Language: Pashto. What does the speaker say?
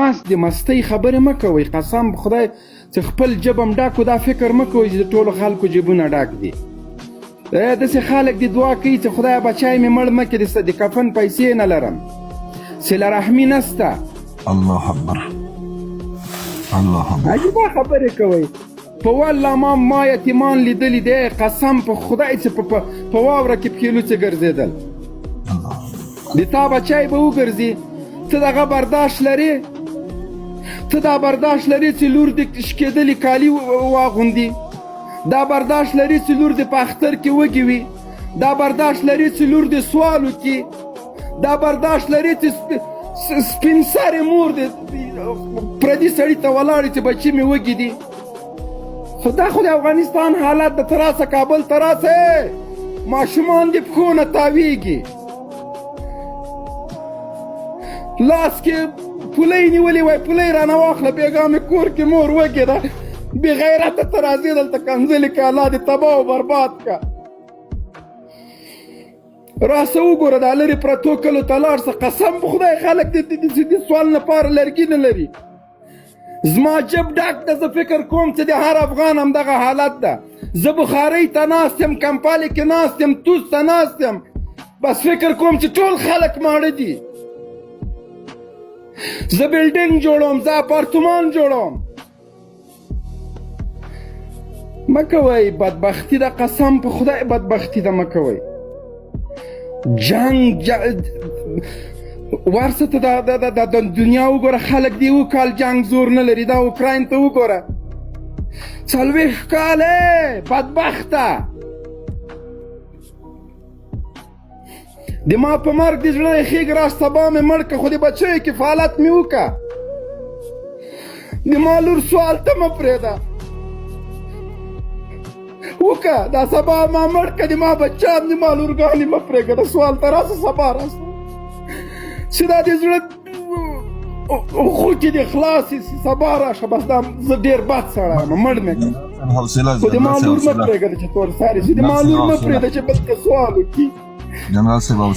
مست د مستۍ خبرې مه کوئ، قسم په خدای چې خپل جب هم ډک و، دا فکر مه کوئ چې د ټولو خلکو جیبونه ډک دي. داسې خلک دې دعا کوي چې خدای بچی مې مړ مه کړې، د کفن پیسې نه لرم، صله رحمي نسته. الله اکبر، الله اکبر. عجیبه خبرې کوئ. په والله ما یتیمان لیدلي دی، قسم په خدای چې په واوره کې پښې لوڅې ګرځېدل. د تا بچی به وګرځي، ته دغه برداشت لرې؟ ته دا برداشت لرې چې لور دې شکېدلي کالي واغوندي؟ دا برداشت لرې چې لور دې په اختر کې وږي وي؟ دا برداشت لرې چې لور دې سوال وکړي؟ دا برداشت لرې چې سپین سرې مور دې پردي سړي ته ولاړې چې بچي مې وږي دي؟ خو دا خو د افغانستان حالت د، ته راسه کابل ته راسه، ماشومان دې پښو نه تاویږي، لاس کې پولۍ نیولې، وای پولۍ رانه واخله، بېګا مې کور کې مور وږې ده. بې غیرته ته راځې دلته کنځلې که، الله دې تباه او برباد که. راسه وګوره دا لرې پرتو کلو ته لاړ سه، قسم په خدای خلک د سوال لپاره لرګي نه لري. زما جب ډک ده، زه فکر کوم چې د هر افغان همدغه حالت ده. زه بخارۍ ته ناست یم، کمپالې کې ناست یم، توس ته ناست یم، بس فکر کوم چې ټول خلک ماړه دي. زه بلډینګ جوړوم، زه اپارتمان جوړوم. مه کوئ، بدبختي ده، قسم په خدای بدبختي ده، مه کوئ. جنگ ورسه ته دا دنیا وګوره، خلک دی یو کال جنگ زور نه لري. دا اوکراین ته وګوره، 40 کاله بدبخته. د ما په مرګ دې زړه یخېږي، راشه سبا مې مړ که، خو د بچیو کفالت مې وکړه. د ما لور سوال ته مه پرېږده، وکړه دا سبا ما مړ که، د ما بچیان د ما لورګانې مه پرېږده د سوال ته، راسه سبا راسه چې دا د زړه خوکې دې خلاصې سي، سبا راشه. بس دا زه ډېر بد سړی یم، مړ مې کړه، خو د ما لور مه پرېږده چې تور ساري شي، د ما لور مه پرېږده چې بل ته سوال وکړي. جنرال صاحب.